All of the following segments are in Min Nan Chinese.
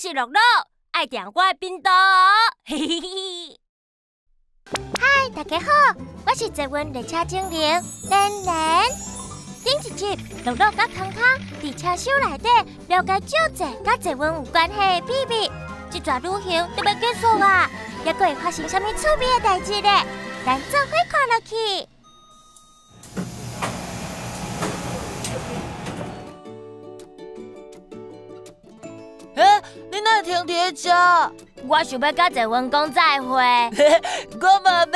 是樂樂，愛訂我的頻道哦。嘿嘿嘿。嗨，大家好，我是捷運列車精靈蓮蓮。頂一集，樂樂佮康康佇車廂內底了解足濟佮捷運有關係的秘密。這逝旅行就欲結束啊，猶閣會發生啥物趣味的代誌咧？咱做伙看落去。欸，你哪會停佇這？我想欲佮捷運講再會。我嘛欲，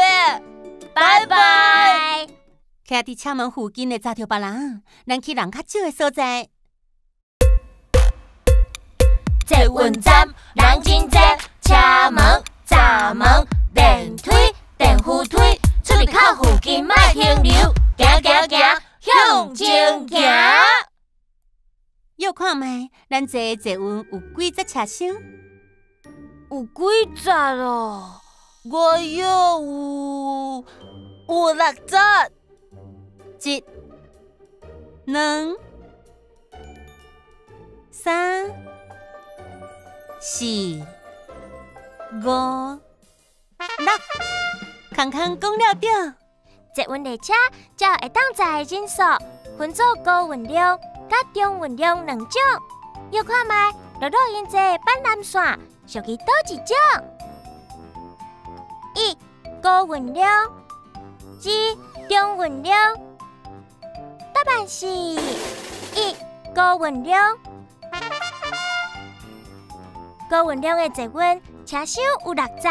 拜拜。徛佇車門附近會閘著別人，咱去人較少的所在。捷運站人真濟，車門、閘門、電梯、電扶梯，出入口附近莫停留，行行行，向前行。又看覓，咱坐的捷運有幾節車廂？有幾節哦？我有有六節。一、兩、三、四、五、六，康康講了對。捷運列車才會當載的人數分做高運量佮中運量兩種。又看覓，樂樂𪜶坐的板南線屬於佗一種？一、高運量；二、中運量。答案是一、高運量。高運量的捷運車廂有六節，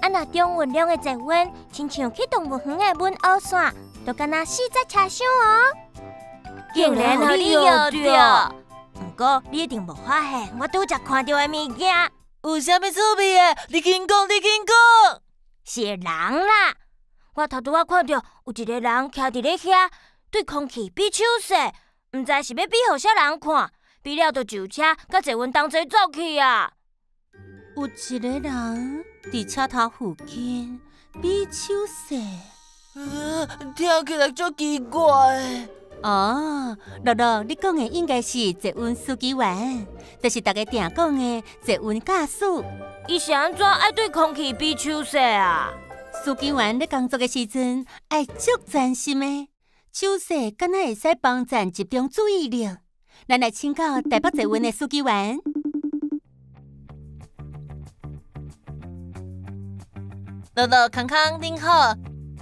啊若中運量的捷運，親像去動物園的文湖線，就敢若四節車廂哦。竟然予你搖著！毋過你一定無發現我拄才看著的物件。有啥物趣味的？你緊講，你緊講。是人啦！我頭拄仔看著有一個人徛佇咧遐，對空氣比手勢，毋知是欲比予啥人看，比了就上車，佮捷運同齊走去啊！有一個人佇車頭附近比手勢，聽起來足奇怪。哦，樂樂，你講的應該是捷運司機員，就是大家定講的捷運駕駛。伊是按怎愛對空氣比手勢啊？司機員咧工作的時陣，愛足專心的，手勢敢若會使幫咱集中注意力。咱來請教台北捷運的司機員。樂樂、康康，恁好，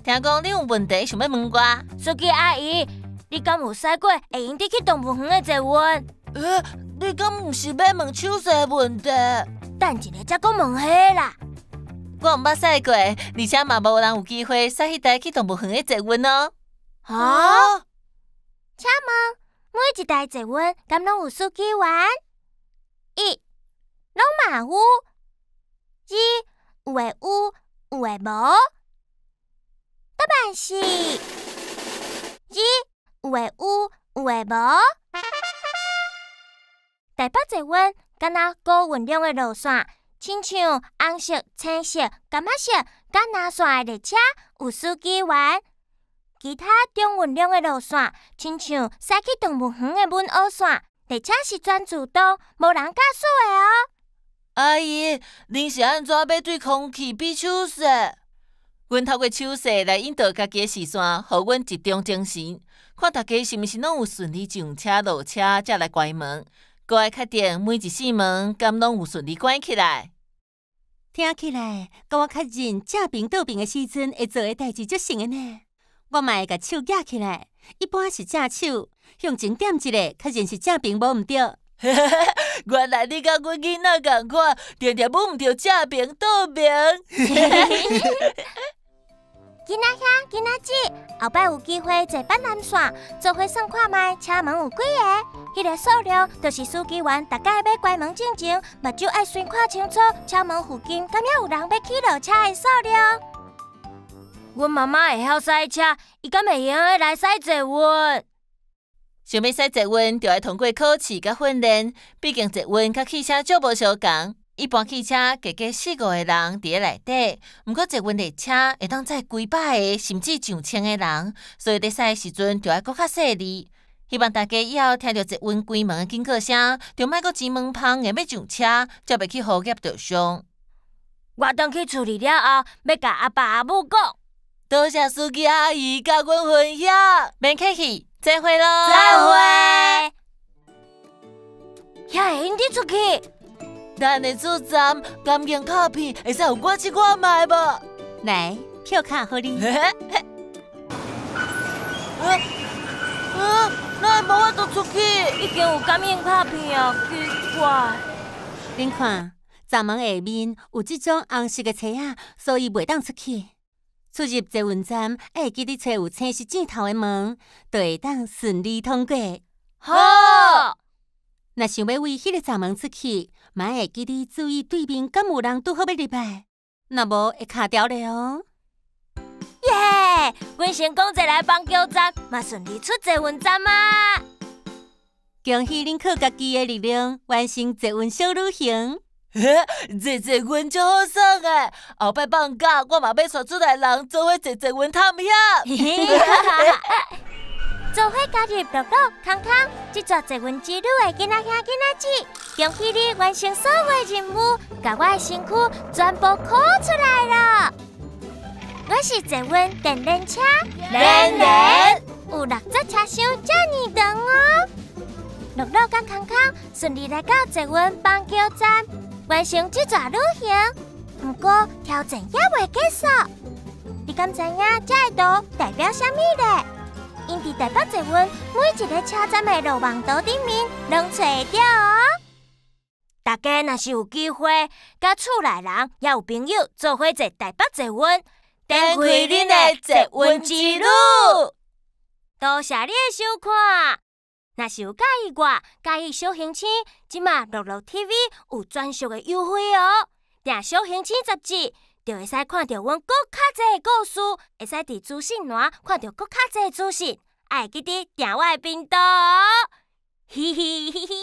聽講恁有問題想欲問我。司機阿姨，你敢有駛過會用得去動物園的捷運？欸，你敢毋是欲問手勢的問題？等一下才閣問彼啦。我毋捌駛過，而且嘛無人有機會駛彼台去動物園的捷運哦。啊？請問每一台捷運敢攏有司機員？一，攏嘛有；二，有的有，有的無。答案是二，有的有，有的無。台北捷運敢若高運量的路線，親像紅色、青色、柑仔色、佮藍線的列車有司機員。其他中運量的路線，親像駛去動物園的文湖線，列車是全自動，無人駕駛的哦。阿姨，恁是按怎欲對空氣比手勢？阮透過手勢來引導家己的視線，予阮集中精神，看大家是毋是攏有順利上車落車，才來關門。閣愛確定每一扇門敢攏有順利關起來。聽起來，佮我確認正爿倒爿的時陣會做的代誌足像的呢。我嘛會共手舉起來，一般是正手向前點一下，確認是正爿無毋對。原來你佮阮囡仔仝款，定定摸毋著正爿倒爿。囡仔兄、囡仔姊，後擺有機會坐板南線，做伙算看覓車門有幾个？彼個數量就是司機員逐擺欲關門進前，目睭愛先看清楚車門附近敢猶有人欲起落車的數量。阮媽媽會曉駛車，伊敢會用得來駛捷運？想欲駛捷運，就愛通過考試佮訓練。畢竟捷運佮汽車足無相仝，一般汽車加加四五個人佇咧內底，毋過捷運列車會當載幾百個甚至上千個人，所以咧駛的時陣就愛閣較細膩。希望大家以後聽著捷運關門的警告聲，就莫閣錢門芳的欲上車，才袂去予夾著傷。我轉去厝裡了後，欲共阿爸阿母講。多謝司機阿姨佮阮分享，免客氣，再會囉。再會。遐會用得出去？咱的出站感應卡片會使予我試看覓無？來，票卡予你。哪會無法度出去？已經有感應卡片啊，奇怪。恁看，閘門下面有這種紅色的冊仔，所以袂當出去。出入捷運站，愛會記得揣有青色箭頭的門，就會當順利通過。好。若想欲對彼个閘門出去，嘛會記得注意對面敢有人拄好欲入來，若無會卡牢咧哦。耶！阮成功坐來板橋站，嘛順利出捷運站啊！恭喜恁靠家己的力量完成捷運小旅行。坐捷運足好耍的，後擺放假我嘛欲帶厝內人做伙坐捷運探險。做伙加入樂樂康康，這逝捷運之旅的囡仔兄囡仔姊，恭喜你完成所有的任務，共我的身軀全部考出來了。我是捷運電聯車，連連有六節車廂遮爾長哦。樂樂佮康康順利來到捷運板橋站，完成這逝旅行。毋過挑戰猶未結束，你敢知影這个圖代表啥物咧？𪜶佇台北捷運每一个車站的路網圖頂面攏揣會著哦。大家若是有機會，佮厝內人抑有朋友做伙坐台北捷運，展開恁的捷運之旅。多謝你的收看。若是有佮意我、佮意小行星，這馬樂樂 TV 有專屬的優惠哦。訂小行星雜誌，就會使看著阮閣較濟的故事，會使佇資訊欄看著閣較濟資訊。愛記得訂我的頻道哦。嘻嘻嘻嘻。